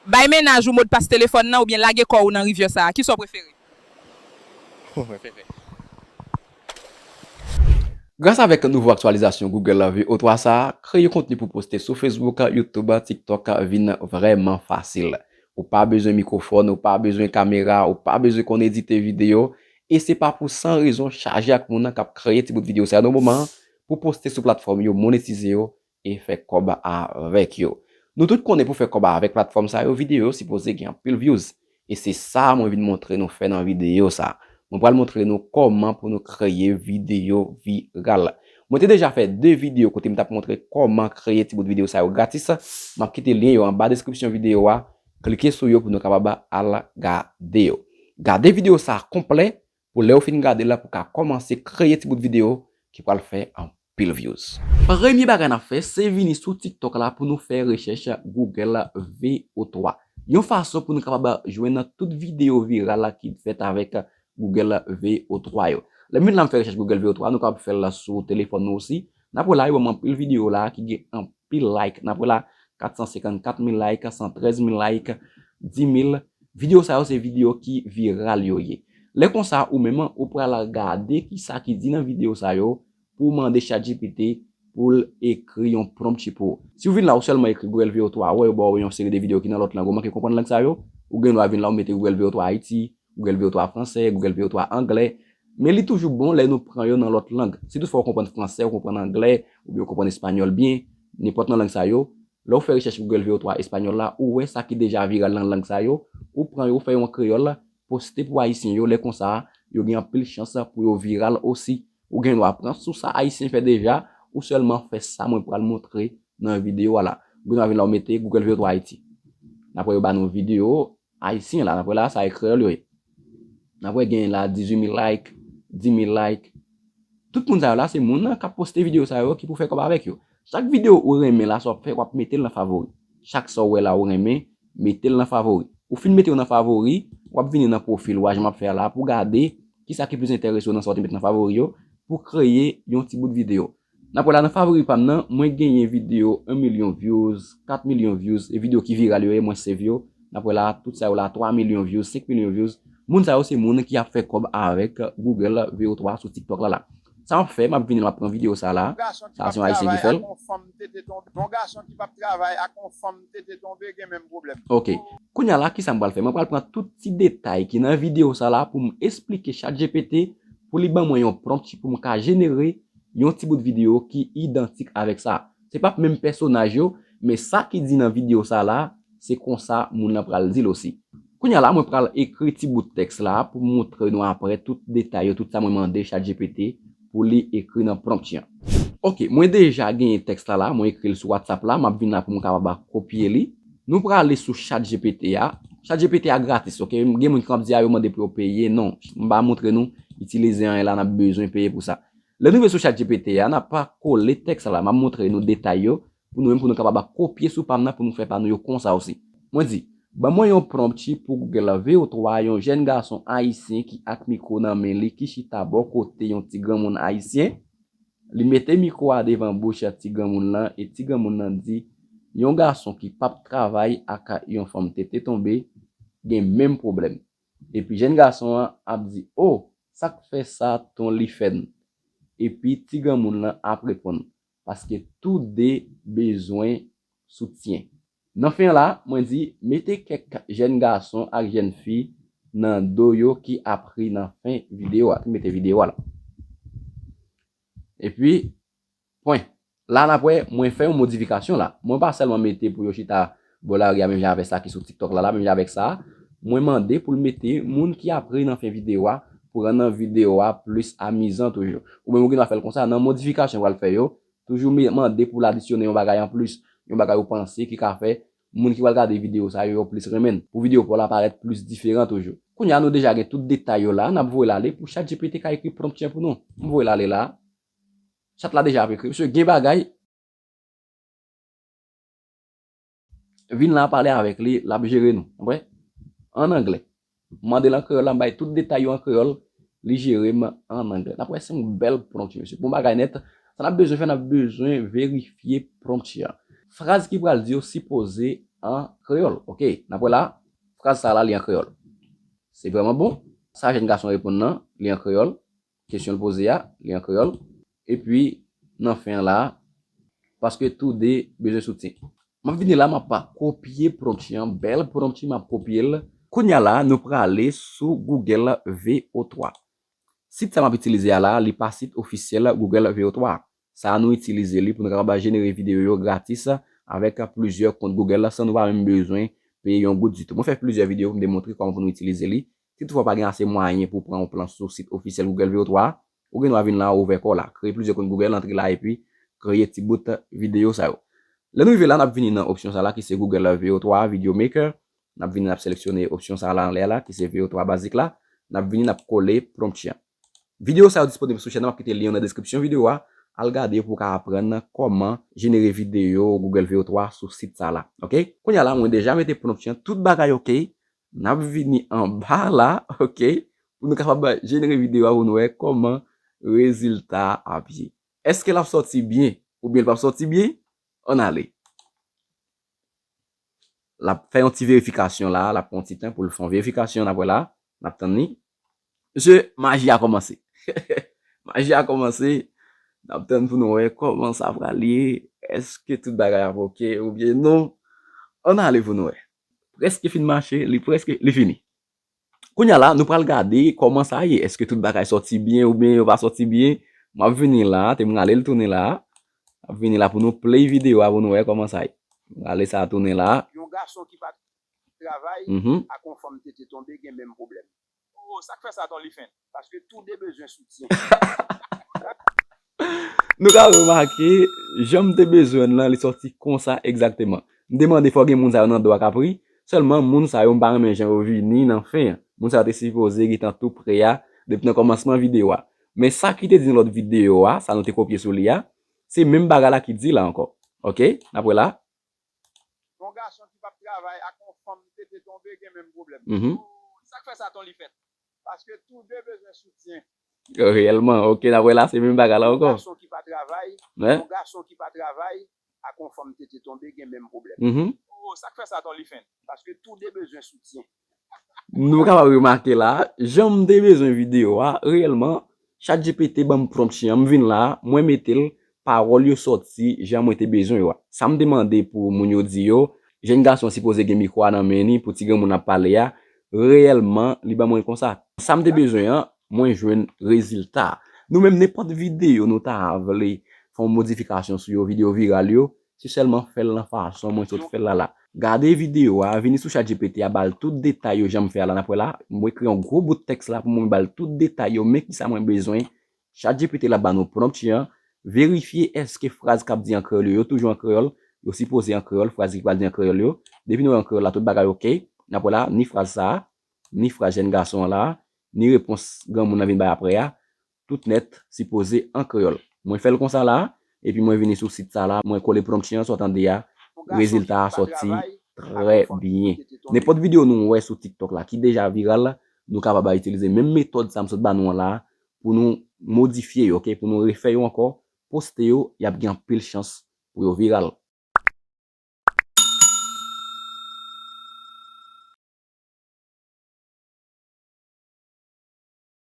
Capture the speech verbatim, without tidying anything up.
Bay mennaj ou modpas telefòn nan oubyen lage kò w nan rivyè sa a. Kisa w prefere? Gras avèk nouvo aktyalizasyon Google V O twa sa a, kreye kontni pou poste sou Facebook, YouTube, TikTok vin vrèman fasil. Ou pa bezwen mikwofòn, ou pa bezwen kamera, ou pa bezwen konn edite videyo, e se pa pou san rezon chaje ak moun k ap kreye ti bout videyo sa yo nan moman an pou poste sou platfòm yo, monetize yo e fè kòb avèk yo. Nou tout konnen pou fè kòb avèk platfòm sa yo, videyo yo sipoze gen anpil views. E se sa mwen vin montre nou fè nan videyo sa. Mwen pral montre nou kòman pou nou kreye videyo viral. Mwen te deja fè de videyo kote m t ap montre kòman kreye ti bout videyo sa yo gratis. M ap kite lyen yo anba deskripsyon videyo a. Klike sou yo pou nou kapab al gade yo. Gade videyo sa konplè pou lè w fin gade l pou ka kòmanse kreye ti bout videyo ki pral fè anpil views. Premye bagay n ap fè, se vini sou TikTok la pou nou fè rechèch Google V O twa. Yon fason pou nou kapab jwenn tout videyo viral ki fèt avèk Google V O twa yo. Lè m vin la m fè rechèch Google V O twa, nou kapab fè l sou telefòn nou osi. N ap wè la, yo ban m anpil videyo la ki gen anpil like. N ap wè la, kat san senkannkat mil like, san trèz mil like, di mil. Videyo sa yo se videyo ki viral yo ye. Lè konsa, ou menm, ou pral gade kisa ki di nan videyo sa yo, pou w mande ChatGPT pou l ekri yon prompt pou ou. Si w vin la, ou sèlman ekri Google V O twa, ou wè yo ba w yon seri de videyo ki nan lòt lang, ou manke konprann lang sa yo, ou gen dwa vin la, ou mete Google V O twa Ayiti, Google V O twa fransè, Google V O twa anglè. Men li toujou bon lè nou pran yo nan lòt lang. Si toutfwa ou konprann fransè, ou konprann anglè, oubyen ou konprann espanyòl byen, nenpòt nan lang sa yo, lè w fè rechèch Google V O twa espanyòl la, ou wè sa ki deja viral nan lang sa yo, ou pran yo, ou fè yo an kreyòl, poste pou ayisyen yo, lè konsa, yo gen anpil chans pou yo viral osi. Ou gen dwa pran sou sa ayisyen fè deja, ou sèlman fè sa mwen pral montre nan videyo a la. Ou gen dwa vin la ou mete Google V O twa Ayiti. N ap wè yo ba nou videyo ayisyen la, n ap wè la sa e kreyòl yo ye. N ap wè gen la dizuit mil like, di mil like. Tout moun sa yo la se moun k ap poste videyo sa yo ki pou fè kòb avèk yo. Chak videyo ou renmen la sa w ap fè, w ap mete l nan favori. Chak sa w wè la ou renmen, mete l nan favori. Ou fin mete yo nan favori, w ap vini nan pwofil ou a jan m ap fè a la pou gade kisa ki plis enterese w nan sa w te met nan favori yo pou kreye yon ti bout videyo. N ap wè la nan favori pa m nan, mwen genyen videyo yon milyon views, kat milyon views, e videyo ki viral yo ye, mwen save yo. N ap wè la, tout sa yo la, twa milyon views, senk milyon views. Moun sa yo se moun ki ap fè kòb avèk Google V O twa sou TikTok la la. Sa m ap fè, m ap vini, m ap pran videyo sa la. Sa se yon ayisyen ki fè l. Ok. Kounye a la, kisa m pral fè? Mwen pral pran tout ti detay ki nan videyo sa la pou m esplike ChatGPT pou li ban mwen yon prompt pou m ka jenere yon ti bout videyo ki idantik avèk sa. Se p ap menm pèsonaj yo, men sa ki di nan videyo sa la, se konsa moun nan pral di l osi. Kounye a la, mwen pral ekri ti bout tèks la pou m montre nou apre tout detay yo, tout sa mwen mande ChatGPT pou li ekri nan prompt lan. Ok, mwen deja genyen tèks la la, mwen ekri l sou WhatsApp la, m ap vin la pou m kapab kopye li. Nou prale sou ChatGPT a. ChatGPT a gratis, ok? Gen moun ki ap di a yo mande pou yo peye, non. M va montre nou itilize anyen la, n ap bezwen peye pou sa. Lè nou rive sou ChatGPT a, n ap kole tèks la, m ap montre nou detay yo, pou nou menm pou nou kapab kopye sou pa m nan pou nou fè pa nou yo konsa osi. Mwen di, ban mwen yon prompt pou Google V O twa, yon jèn gason ayisyen ki ak mikwo nan men li ki chita bò kote yon ti granmoun ayisyen. Li mete mikwo a devan bouch ti granmoun lan e ti granmoun lan di, yon gason ki p ap travay ak yon fanm tete tonbe gen menm pwoblèm. Epi jèn gason an ap di, o, sa k fè sa ton li fè n? Epi ti granmoun lan ap reponn, paske tou de bezwen soutyen. Nan fen an la, mwen di, mete kèk jèn gason ak jèn fi nan do yo ki ap ri nan fen videyo a, ki mete videyo a la. Epi, pwen. La n ap wè, mwen fè yon modifikasyon la. Mwen pa sèlman mete pou yo chita bò lari a menm jan avèk sa ki sou TikTok la, la, menm jan avèk sa. Mwen mande pou l mete moun ki ap ri nan fen videyo a pou rann videyo a plis amizan toujou. Ou menm ou gen dwa fè l konsa, nan modifikasyon w pral fè yo, toujou me- mande pou l adisyone yon bagay anplis, yon bagay ou panse ki ka fè moun ki pral gade videyo sa yo, yo plis renmen l, pou videyo pa w la parèt plis diferan toujou. Kounye a nou deja gen tout detay yo la, n ap voye l ale pou ChatGPT ka ekri prompt lan pou nou. M voye l ale la. Chat la deja ap ekri. Mesye, gen bagay. Vin la pale avèk li, l ap jere nou. Ou konprann? An anglè. M mande l an kreyòl la, m bay tout detay yo an kreyòl, li jere m an anglè. N ap wè se yon bèl prompt, mesye. Bon bagay nèt. Sa n ap bezwen fè, n ap bezwen verifye prompt lan. Fraz ki pral di yo sipoze an kreyòl. Ok, n ap wè la, fraz sa la, li an kreyòl. Se vrèman bon. Sa jèn gason reponn nan, li an kreyòl. Kesyon l poze a, li an kreyòl. Epi, nan fen an la, paske tou de bezwen soutyen. M ap vini la, m ap pa kopye prompt an, bèl prompt, m ap kopye l. Kounye a la, nou prale sou Google V O twa. Sit sa m ap itilize a la, li pa sit ofisyèl Google V O twa. Sa a nou itilize li pou nou kapab jenere videyo yo gratis avèk plizyè kont Google san nou pa menm bezwen peye yon goud ditou. Mwen fè plizyè videyo pou m demontre kòman pou nou itilize li. Si toutfwa w pa gen ase mwayen pou w pran yon plan sou sit ofisyèl Google V O twa, ou gen dwa vin la, ouvè kò w la, kreye plizyè kont Google, antre la epi kreye ti bout videyo sa yo. Lè nou rive la, n ap vini nan opsyon sa la ki se Google V O twa Video Maker. N ap vini, n ap seleksyone opsyon sa la anlè la, ki se V O twa bazik la. N ap vini, n ap kole prompt an. Videyo sa yo disponib sou chèn nan, m ap kite lyen yo nan deskripsyon videyo a. Al gade pou w ka aprann kòman jenere videyo Google V O twa sou sit sa la. Ok? Kounye a la, mwen deja mete prompt an, tout bagay ok. N ap vini anba la, ok? Pou nou kapab jenere videyo a pou nou wè kòman rezilta a ap ye. Èske l ap sòti byen oubyen l p ap sòti byen? Ann ale. L ap fè yon ti verifikasyon la, l ap pran yon ti tan pou l fè yon verifikasyon, n ap wè la, n ap tann li. Mesye, maji a kòmanse. Maji a kòmanse, n ap tann pou nou wè kòman sa pral ye, èske tout bagay ap ok oubyen non. Ann ale pou nou wè. Prèske fin mache, li prèske, li fini. Kounye a la, nou pral gade kòman sa ye. Èske tout bagay sòti byen oubyen yo pa sòti byen? M ap vini la, te m rale l tounen la. M ap vini la pou nou play videyo a pou nou wè kòman sa ye. M rale sa tounen la. Yon gason ki pa travay Mhm. ak yon fanm tete tonbe gen menm pwoblèm. Oh, sa k fè sa, Tonlifent? Paske tou de bezwen soutyen. Nou ka remake, jan m te bezwen l lan, li sòti konsa egzakteman. M te mande fò gen moun sa yo nan do a k ap ri, sèlman moun sa yo m pa renmen jan yo vini nan fen an. Moun sa yo te sipoze gentan tou pre a, depi nan kòmansman videyo a. Men sa ki te di nan lòt videyo a, sa nou te kopye sou li a, se menm bagay la ki di la ankò. Ok? N ap wè la. Yon gason ki p ap travay ak yon fanm tete tonbe gen menm pwoblèm. Mhm. Sa k fè sa, Tonlifent? Paske tou de bezwen soutyen. Reyèlman, ok, n ap wè la, se menm bagay la ankò. Yon gason ki pa travay, Wen? Yon gason ki pa travay ak yon fanm tete tonbe gen menm pwoblèm. Mhm. Oh, sa k fè sa, Tonlifent? Paske tou de bezwen soutyen. Nou kapab remake la, jan m te bezwen videyo a, reyèlman, ChatGPT ban m prompt an, m vin la, mwen mete l, pawòl yo sòti jan mwen te bezwen yo a. Sa m te mande pou moun yo di yo, jèn gason an sipoze gen mikwo a nan men li pou ti granmoun ap pale a, reyèlman, li ban mwen l konsa. Sa m te bezwen an, mwen jwenn rezilta a. Nou menm, nenpòt videyo nou ta vle fè yon modifikasyon sou yo, videyo viral yo, se sèlman fè l nan fason mwen sot fè l la la. Gade videyo a, vini sou ChatGPT a, ba l tout detay yo jan m fè a la, n ap wè la. Mwen ekri yon gwo bout tèks la pou mwen ba l tout detay yo, men kisa mwen bezwen. ChatGPT la ba nou prompt an, verifye èske fraz k ap di an kreyòl yo, yo toujou an kreyòl, yo sipoze an kreyòl, fraz ki pral di an kreyòl yo. Depi nou wè an kreyòl la, tout bagay ok. N ap wè la, ni fraz sa a, ni fraz jèn gason an la, ni repons granmoun nan vin bay apre a, tout nèt sipoze an kreyòl. Mwen fè l konsa la, epi mwen vini sou sit sa la, mwen kole prompt an, sa w tande a, rezilta a sòti trè byen. Nenpòt videyo nou wè sou TikTok la ki deja viral, nou kapab itilize menm metòd sa m sot ba nou an la pou nou modifye yo, ok? Pou nou refè yo ankò, poste yo, y ap gen anpil chans pou yo viral.